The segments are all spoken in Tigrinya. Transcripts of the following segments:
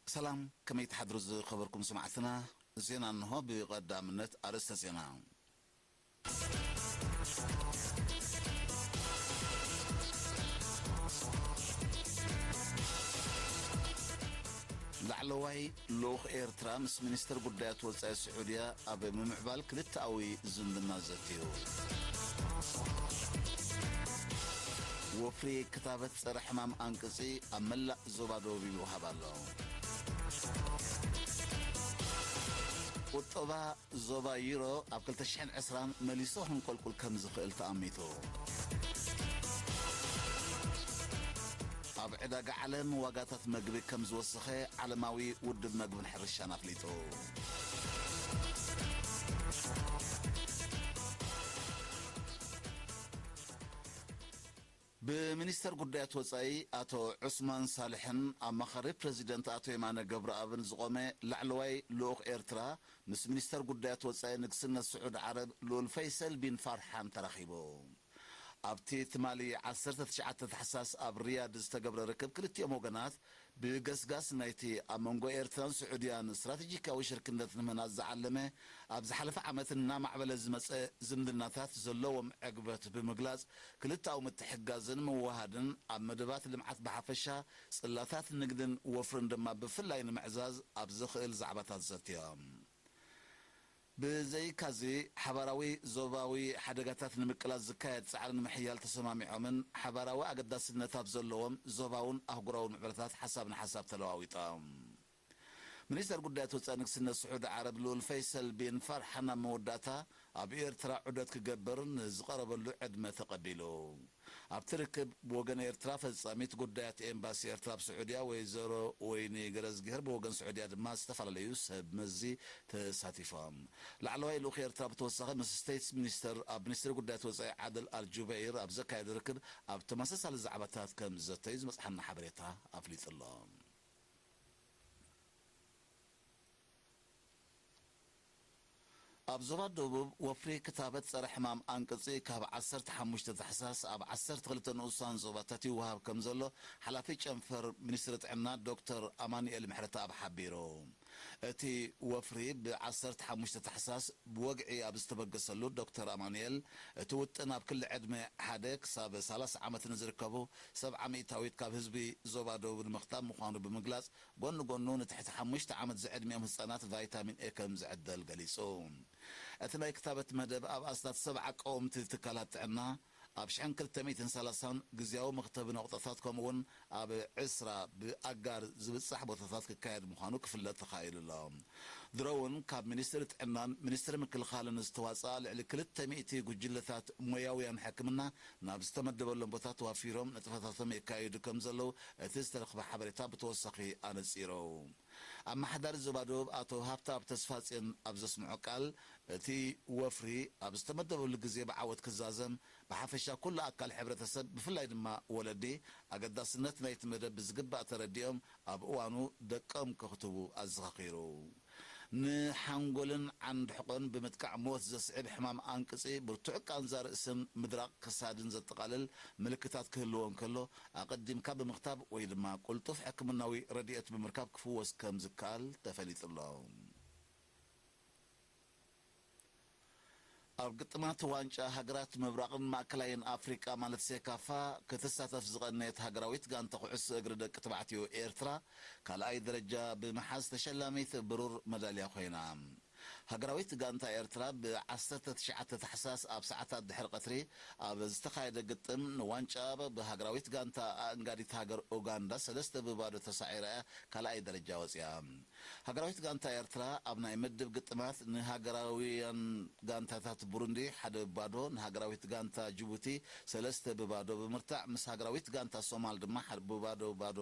ሰላም፣ ከመይ ትሓድሩ ዝኸበርኩም ሰማዕትና? ዜና እንሆ። ብቐዳምነት ኣርእስተ ዜና። ላዕለዋይ ልኡኽ ኤርትራ ምስ ሚኒስትር ጉዳያት ወጻኢ ስዑድያ ኣብ ምምዕባል ክልተኣዊ ዝምድና ዘትዩ። ወፍሪ ክታበት ጸረ ሕማም ኣንቅጺ ኣብ መላእ ዞባ ደቡብ ይውሃብ ኣሎ። ቁጠባ ዞባ ዩሮ ኣብ ክልተ ሽሕን ዕስራን መሊሱ ክንቆልቁል ከም ዝኽእል ተኣሚቱ። ኣብ ዕዳጋ ዓለም ዋጋታት መግቢ ከም ዝወሰኸ ዓለማዊ ውድብ መግብን ሕርሻን ኣፍሊጡ። ብሚኒስተር ጉዳያት ወጻኢ ኣቶ ዑስማን ሳልሕን ኣማኻሪ ፕረዚደንት ኣቶ የማነ ገብረኣብን ዝቖመ ላዕለዋይ ልኡኽ ኤርትራ ምስ ሚኒስተር ጉዳያት ወጻኢ ንግስነት ስዑድ ዓረብ ልኡል ፈይሰል ቢን ፋርሓን ተራኺቡ። ኣብቲ ትማሊ ዓሰርተ ትሽዓተ ታሕሳስ ኣብ ሪያድ ዝተገብረ ርክብ ክልቲኦም ወገናት ብገስጋስ ናይቲ ኣብ መንጎ ኤርትራን ስዑድያን ስትራተጂካዊ ሽርክነት ንምህናጽ ዝዓለመ ኣብ ዝሓለፈ ዓመት እናማዕበለ ዝመጸ ዝምድናታት ዘለዎም ዕግበት ብምግላጽ ክልተኣዊ ምትሕግጋዝን ምውህሃድን ኣብ መደባት ልምዓት ብሓፈሻ ጽላታት ንግድን ወፍርን ድማ ብፍላይ ንምዕዛዝ ኣብ ዘኽእል ዛዕባታት ዘትዮም። ብዘይካዚ ሓባራዊ ዞባዊ ሓደጋታት ንምቅላስ ዝካየድ ጻዕሪ ንምሕያል ተሰማሚዖምን ሓባራዊ ኣገዳስነታት ዘለዎም ዞባውን ኣህጉራውን ምዕባለታት ሓሳብ ንሓሳብ ተለዋዊጦም። ሚኒስተር ጉዳያት ወጻኢ ንግስነት ስዑዲ ዓረብ ልኡል ፈይሰል ቢን ፋርሓን ኣብ መወዳእታ ኣብ ኤርትራ ዑደት ክገብር ንዝቐረበሉ ዕድመ ተቐቢሉ። ኣብቲ ርክብ ብወገን ኤርትራ ፈጻሚት ጉዳያት ኤምባሲ ኤርትራ ኣብ ስዑድያ ወይዘሮ ወይኒ ገረዝግሄር ብወገን ስዑድያ ድማ ዝተፈላለዩ ሰብ መዚ ተሳቲፎም። ላዕለዋይ ልኡኽ ኤርትራ ብተወሳኺ ምስ ስቴትስ ሚኒስተር ኣብ ሚኒስትሪ ጉዳያት ወጻኢ ዓድል ኣልጁበይር ኣብ ዘካየዶ ርክብ ኣብ ተመሳሳሊ ዛዕባታት ከም ዝዘተዩ ዝመጽሓና ሓበሬታ ኣፍሊጡ ኣሎ። ኣብ ዞባ ደቡብ ወፍሪ ክታበት ጸረ ሕማም ኣንቅጺ ካብ ዓሰርተ ሓሙሽተ ታሕሳስ ኣብ ዓሰርተ ክልተ ንኡሳን ዞባታት ይወሃብ ከም ዘሎ ሓላፊ ጨንፈር ሚኒስትሪ ጥዕና ዶክተር ኣማኑኤል ምሕረተኣብ ሓቢሩ። እቲ ወፍሪ ብ ዓሰርተ ሓሙሽተ ታሕሳስ ብወግዒ ኣብ ዝተበገሰሉ ዶክተር ኣማኑኤል፣ እቲ ውጥን ኣብ ክሊ ዕድመ ሓደ ክሳብ ሰላሳ ዓመት ንዝርከቡ ሰብዓ ሚእታዊት ካብ ህዝቢ ዞባ ደቡብ ንምኽታብ ምዃኑ ብምግላጽ፣ ጎኒ ጎኑ ንትሕቲ ሓሙሽተ ዓመት ዝዕድሚኦም ህጻናት ቫይታሚን ኤ ከም ዝዕደል ገሊጹ። እቲ ናይ ክታበት መደብ ኣብ ኣስታት ሰብዓ ቀወምቲ ትካላት ጥዕና፣ ኣብ ሽሕን ክልተ ሚእትን ሰላሳን ግዝያዊ መኽተቢ ነቑጣታት፣ ከምኡውን ኣብ ዕስራ ብኣጋር ዝብጻሕ ቦታታት ክካየድ ምዃኑ ክፍለጥ ተኻኢሉ ኣሎ። ድሮ እውን ካብ ሚኒስትሪ ጥዕናን ሚኒስትሪ ምክልኻልን ዝተዋጽኣ ልዕሊ ክልተ ሚእቲ ጉጅለታት ሞያውያን ሕክምና ናብ ዝተመደበሎም ቦታ ተዋፊሮም ንጥፈታቶም የካይዱ ከም ዘለዉ እቲ ዝተረኽበ ሓበሬታ ብተወሳኺ ኣነጺሩ። ኣመሓዳሪ ዞባ ደቡብ ኣቶ ሃብተኣብ ተስፋጽዮን ኣብ ዘስምዖ ቃል፣ እቲ ወፍሪ ኣብ ዝተመደበሉ ግዜ ብዓወት ክዛዘም፣ ብሓፈሻ ኩሉ ኣካል ሕብረተሰብ ብፍላይ ድማ ወለዲ ኣገዳስነት ናይቲ መደብ ብዝግባእ ተረዲኦም ኣብ እዋኑ ደቆም ከኽትቡ ኣዘኻኺሩ። ንሓንጎልን ዓንዲ ሕቖን ብምጥቃዕ ሞት ዘስዕብ ሕማም ኣንቅጺ ብርቱዕ ቃንዛ ርእስን ምድራቕ ክሳድን ዘጠቓልል ምልክታት ክህልዎ እንከሎ፣ ኣቐዲምካ ብምኽታብ ወይ ድማ ቅልጡፍ ሕክምናዊ ረድኤት ብምርካብ ክፍወስ ከም ዝከኣል ተፈሊጡ ኣሎ። ኣብ ግጥማት ዋንጫ ሃገራት ምብራቕን ማእከላይን ኣፍሪቃ ማለት ሴካፋ ክትሳተፍ ዝቐነየት ሃገራዊት ጋንታ ኩዕሶ እግሪ ደቂ ተባዕትዮ ኤርትራ ካልኣይ ደረጃ ብምሓዝ ተሸላሚት ብሩር መዳልያ ኮይና። ሃገራዊት ጋንታ ኤርትራ ብ ዓሰርተ ትሽዓተ ታሕሳስ ኣብ ሰዓታት ድሕሪ ቀትሪ ኣብ ዝተኻየደ ግጥም ንዋንጫ ብሃገራዊት ጋንታ ኣእንጋዲት ሃገር ኡጋንዳ ሰለስተ ብባዶ ተሳዒራ እያ ካልኣይ ደረጃ ወጺኣ። ሃገራዊት ጋንታ ኤርትራ ኣብ ናይ ምድብ ግጥማት ንሃገራውያን ጋንታታት ቡሩንዲ ሓደ ብባዶ፣ ንሃገራዊት ጋንታ ጅቡቲ ሰለስተ ብባዶ ብምርታዕ፣ ምስ ሃገራዊት ጋንታ ሶማል ድማ ሓደ ብባዶ ባዶ፣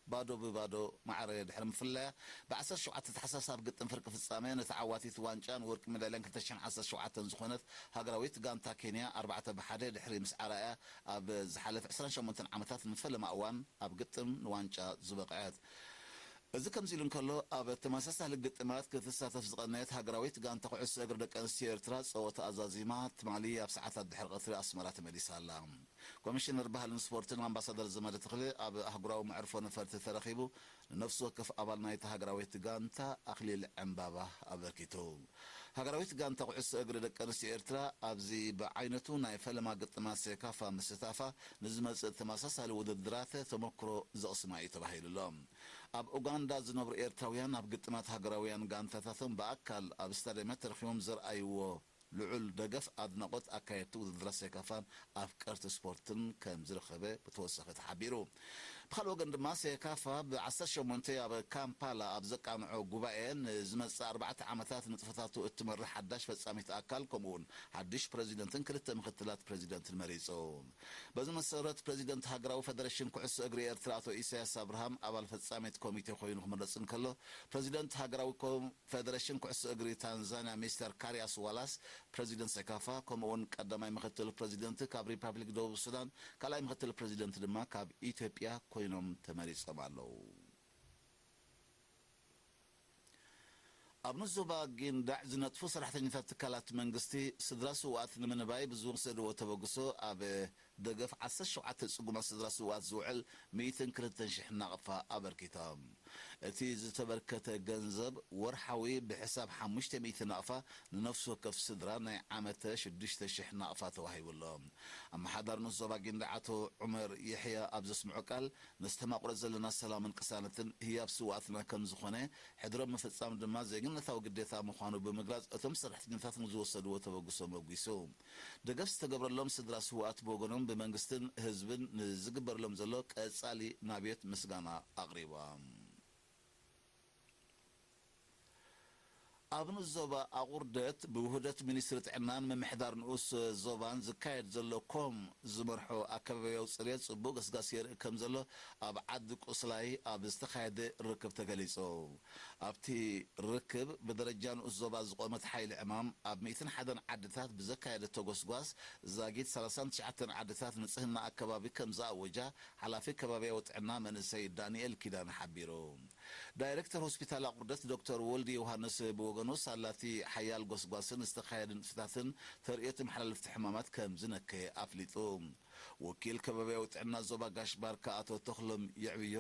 ባዶ ብባዶ ማዕረ ድሕሪ ምፍላያ፣ ብ ዓሰርተ ሸውዓተ ታሕሳስ ኣብ ግጥም ፍርቂ ፍጻመ ንተዓዋቲት ዋንጫን ወርቂ ሜዳልያን ክልተ ሽሕን ዓሰርተ ሸውዓተን ዝኾነት ሃገራዊት ጋንታ ኬንያ ኣርባዕተ ብሓደ ድሕሪ ምስዓራ እያ ኣብ ዝሓለፈ ዕስራን ሸሞንተን ዓመታት ንፈለማ እዋን ኣብ ግጥም ንዋንጫ ዝበቕዐት። እዚ ከምዚ ኢሉ እንከሎ፣ ኣብ ተመሳሳሊ ግጥማት ክትሳተፍ ዝቐነየት ሃገራዊት ጋንታ ኩዕሶ እግሪ ደቂ ኣንስትዮ ኤርትራ ጸወታ ኣዛዚማ ትማሊ ኣብ ሰዓታት ድሕሪ ቀትሪ ኣስመራ ተመሊሳ ኣላ። ኮሚሽነር ባህልን ስፖርትን ኣምባሳደር ዘመደ ተኽለ ኣብ ኣህጉራዊ መዕርፎ ነፈርቲ ተረኺቡ ንነፍሲ ወከፍ ኣባል ናይታ ሃገራዊት ጋንታ ኣኽሊል ዕምባባ ኣበርኪቱ። ሃገራዊት ጋንታ ኩዕሶ እግሪ ደቂ ኣንስትዮ ኤርትራ ኣብዚ ብዓይነቱ ናይ ፈለማ ግጥማት ሴካፋ ምስታፋ ንዝመጽእ ተመሳሳሊ ውድድራት ተመክሮ ዘቕስማ እዩ ተባሂሉ ኣሎ። ኣብ ኡጋንዳ ዝነብሩ ኤርትራውያን ኣብ ግጥማት ሃገራውያን ጋንታታቶም ብኣካል ኣብ ስታድየማት ተረኺቦም ዘርኣይዎ ልዑል ደገፍ ኣድናቖት ኣካየድቲ ውድድራት ሴካፋን ኣፍቀርቲ ስፖርትን ከም ዝረኸበ ብተወሳኺ ተሓቢሩ። ብኻልእ ወገን ድማ ሴካፋ ብ ዓሰርተ ሸሞንተ ኣብ ካምፓላ ኣብ ዘቃንዖ ጉባኤ ንዝመጽእ ኣርባዕተ ዓመታት ንጥፈታቱ እትመርሕ ሓዳሽ ፈጻሚት ኣካል ከምኡውን ሓድሽ ፕረዚደንትን ክልተ ምክትላት ፕረዚደንትን መሪጹ። በዚ መሰረት ፕረዚደንት ሃገራዊ ፈደረሽን ኩዕሶ እግሪ ኤርትራ ኣቶ ኢሳያስ ኣብርሃም ኣባል ፈጻሚት ኮሚቴ ኮይኑ ክምረጽ እንከሎ ፕረዚደንት ሃገራዊ ኮ- ፈደረሽን ኩዕሶ እግሪ ታንዛንያ ሚስተር ካርያስ ዋላስ ፕረዚደንት ሴካፋ ከምኡውን ቀዳማይ ምክትል ፕረዚደንት ካብ ሪፓብሊክ ደቡብ ሱዳን ካልኣይ ምክትል ፕረዚደንት ድማ ካብ ኢትዮጵያ ኮይኖም ተመሪጾም ኣለዉ። ኣብ ንዞባ ጊንዳዕ ዝነጥፉ ሰራሕተኛታት ትካላት መንግስቲ ስድራ ስውኣት ንምንባይ ብዝወሰድዎ ተበግሶ ኣብ ደገፍ ዓሰርተ ሸውዓተ ጽጉማት ስድራ ስውኣት ዝውዕል ሚእትን ክልተን ሽሕ ናቕፋ ኣበርኪቶም። እቲ ዝተበርከተ ገንዘብ ወርሓዊ ብሕሳብ ሓሙሽተ ሚእቲ ናቕፋ ንነፍሲ ወከፍ ስድራ ናይ ዓመተ ሽዱሽተ ሽሕ ናቕፋ ተዋሂቡ ኣሎ። ኣመሓዳሪ ንኡስ ዞባ ጊንዳዕ ኣቶ ዑመር የሕያ ኣብ ዘስምዖ ቃል፣ ነስተማቕሮ ዘለና ሰላምን ቅሳነትን ህያብ ስውኣትና ከም ዝኾነ፣ ሕድሮም ምፍጻም ድማ ዜግነታዊ ግዴታ ምዃኑ ብምግላጽ፣ እቶም ሰራሕተኛታት ንዝወሰድዎ ተበግሶ መጒሱ። ደገፍ ዝተገብረሎም ስድራ ስውኣት ብወገኖም ብመንግስትን ህዝብን ንዝግበረሎም ዘሎ ቀጻሊ ናብዮት ምስጋና ኣቕሪቦም። ኣብ ንኡስ ዞባ ኣቑርደት ብውህደት ሚኒስትሪ ጥዕናን ምምሕዳር ንኡስ ዞባን ዝካየድ ዘሎ ኮም ዝመርሖ ኣከባቢያዊ ጽሬት ጽቡቕ ገስጋስ የርኢ ከም ዘሎ ኣብ ዓዲ ቁስላይ ኣብ ዝተኻየደ ርክብ ተገሊጹ። ኣብቲ ርክብ ብደረጃ ንኡስ ዞባ ዝቖመት ሓይሊ ዕማም ኣብ ሚእትን ሓደን ዓድታት ብዘካየደቶ ጎስጓስ ዛጊት ሰላሳን ትሽዓተን ዓድታት ንጽህና ኣከባቢ ከም ዝኣወጃ ሓላፊ ከባቢያዊ ጥዕና መንእሰይ ዳንኤል ኪዳነ ሓቢሩ። ዳይሬክተር ሆስፒታል ኣቑርደት ዶክተር ወልዲ ዮሃንስ ብወገኑ ሳላቲ ሓያል ጎስጓስን ዝተኻየደ ንጥፍታትን ተርእዮ ተመሓላለፍቲ ሕማማት ከም ዝነከየ ኣፍሊጡ። ወኪል ከባቢያዊ ጥዕና ዞባ ጋሽ ባርካ ኣቶ ተኽሎም የዕብዮ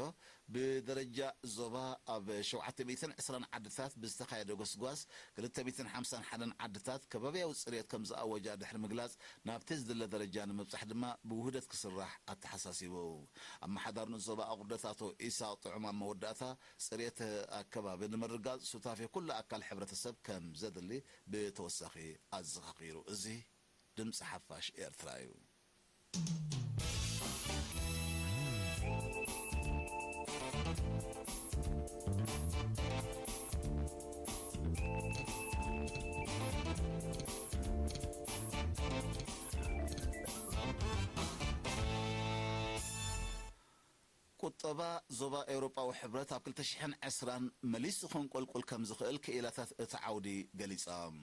ብደረጃ ዞባ ኣብ ሸውዓተ ሚእትን ዕስራን ዓድታት ብዝተኻየደ ጎስጓስ ክልተ ሚእትን ሓምሳን ሓደን ዓድታት ከባቢያዊ ጽሬት ከም ዝኣወጃ ድሕሪ ምግላጽ ናብቲ ዝድለ ደረጃ ንምብጻሕ ድማ ብውህደት ክስራሕ ኣተሓሳሲቡ። ኣመሓዳሪ ንኡስ ዞባ ኣቑርደት ኣቶ ኢሳቕ ጥዑም ኣብ መወዳእታ ጽሬት ኣከባቢ ንምርጋጽ ሱታፌ ኩሉ ኣካል ሕብረተሰብ ከም ዘድሊ ብተወሳኺ ኣዘኻኺሩ። እዚ ድምጺ ሓፋሽ ኤርትራ እዩ። ቁጠባ ዞባ ኤውሮጳዊ ሕብረት ኣብ ክልተ ሽሕን ዕስራን መሊሱ ከንቆልቁል ከም ዝኽእል ክኢላታት እቲ ዓውዲ ገሊጾም።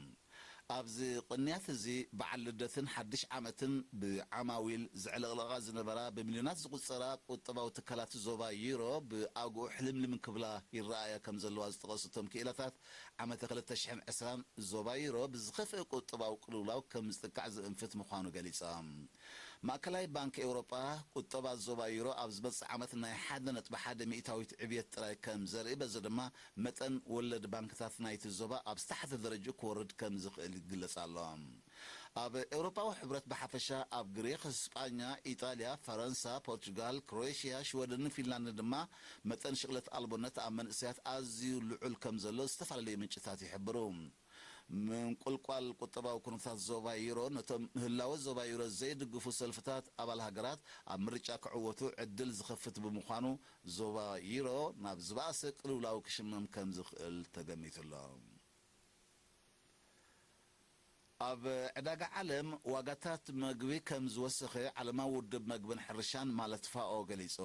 ኣብዚ ቅንያት እዚ በዓል ልደትን ሓድሽ ዓመትን ብዓማዊል ዝዕለቕለቓ ዝነበራ ብሚልዮናት ዝቑጸራ ቁጠባዊ ትካላት ዞባ ዩሮ ብኣግኡ ሕልምልም ክብላ ይረኣያ ከም ዘለዋ ዝጠቐሱ እቶም ክኢላታት ዓመተ ክልተ ሽሕን ዕስራን ዞባ ዩሮ ብዝኸፍአ ቁጠባዊ ቅልውላው ከም ዝጥቃዕ ዝእንፍት ምዃኑ ገሊጾም። ማእከላይ ባንክ ኤውሮጳ ቁጠባ ዞባ ዩሮ ኣብ ዝመጽእ ዓመት ናይ ሓደ ነጥቢ ሓደ ሚእታዊት ዕብየት ጥራይ ከም ዘርኢ፣ በዚ ድማ መጠን ወለድ ባንክታት ናይቲ ዞባ ኣብ ዝተሓተ ደረጃ ክወርድ ከም ዝኽእል ይግለጽ ኣሎ። ኣብ ኤውሮጳዊ ሕብረት ብሓፈሻ፣ ኣብ ግሪኽ፣ ስጳኛ፣ ኢጣልያ፣ ፈረንሳ፣ ፖርቹጋል፣ ክሮኤሽያ፣ ሽወደንን ፊንላንድን ድማ መጠን ሽቕለት ኣልቦነት ኣብ መንእሰያት ኣዝዩ ልዑል ከም ዘሎ ዝተፈላለዩ ምንጭታት ይሕብሩ። ምንቁልቋል ቁጠባዊ ኩነታት ዞባ ዩሮ ነቶም ምህላወ ዞባ ዩሮ ዘይድግፉ ሰልፍታት ኣባል ሃገራት ኣብ ምርጫ ክዕወቱ ዕድል ዝኸፍት ብምዃኑ ዞባ ዩሮ ናብ ዝበኣሰ ቅልውላው ክሽመም ከም ዝኽእል ተገሚቱ ኣሎ። ኣብ ዕዳጋ ዓለም ዋጋታት መግቢ ከም ዝወሰኸ ዓለማዊ ውድብ መግብን ሕርሻን ማለት ፋኦ ገሊጹ።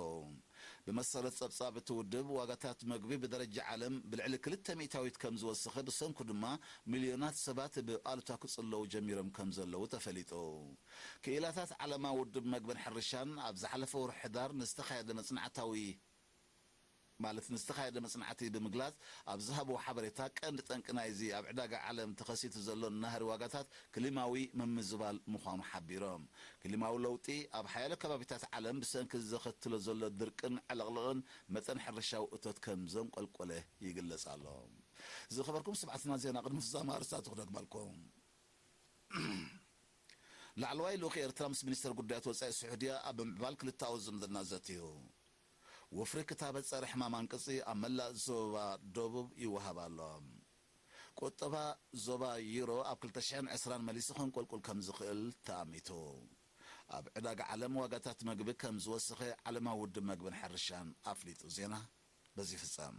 ብመሰረት ጸብጻብ እቲ ውድብ፣ ዋጋታት መግቢ ብደረጃ ዓለም ብልዕሊ ክልተ ሚእታዊት ከም ዝወሰኸ፣ ብሰንኩ ድማ ሚልዮናት ሰባት ብኣሉታ ክጽለዉ ጀሚሮም ከም ዘለዉ ተፈሊጡ። ክኢላታት ዓለማዊ ውድብ መግብን ሕርሻን ኣብ ዝሓለፈ ወርሒ ሕዳር ንዝተኻየደ መጽናዕታዊ ማለት ንዝተኻየደ መጽናዕቲ ብምግላጽ፣ ኣብ ዝሃብዎ ሓበሬታ፣ ቀንዲ ጠንቂ ናይዚ ኣብ ዕዳጋ ዓለም ተኸሲቱ ዘሎ ናህሪ ዋጋታት ክሊማዊ ምምዝባል ምዃኑ ሓቢሮም። ክሊማዊ ለውጢ ኣብ ሓያሎ ከባቢታት ዓለም ብሰንኪ ዘኸትሎ ዘሎ ድርቅን ዕልቕልቕን መጠን ሕርሻዊ እቶት ከም ዘንቆልቆለ ይግለጽ ኣሎ። ዝኸበርኩም ሰማዕትና፣ ዜና ቅድሚ ፍጻመ ኣርእስታቱ ክደግመልኩም። ላዕለዋይ ልኡኽ ኤርትራ ምስ ሚኒስተር ጉዳያት ወጻኢ ስዑድያ ኣብ ምምዕባል ክልተኣዊ ዝምድና ዘትዩ። ወፍሪ ክታበት ጸረ ሕማም ኣንቅጺ ኣብ መላእ ዞባ ደቡብ ይወሃብ ኣሎ። ቁጠባ ዞባ ዩሮ ኣብ ክልተ ሽሕን ዕስራን መሊሱ ከንቆልቁል ከም ዝኽእል ተኣሚቱ። ኣብ ዕዳጋ ዓለም ዋጋታት መግቢ ከም ዝወሰኸ ዓለማዊ ውድብ መግብን ሕርሻን ኣፍሊጡ። ዜና በዚ ይፍጸም።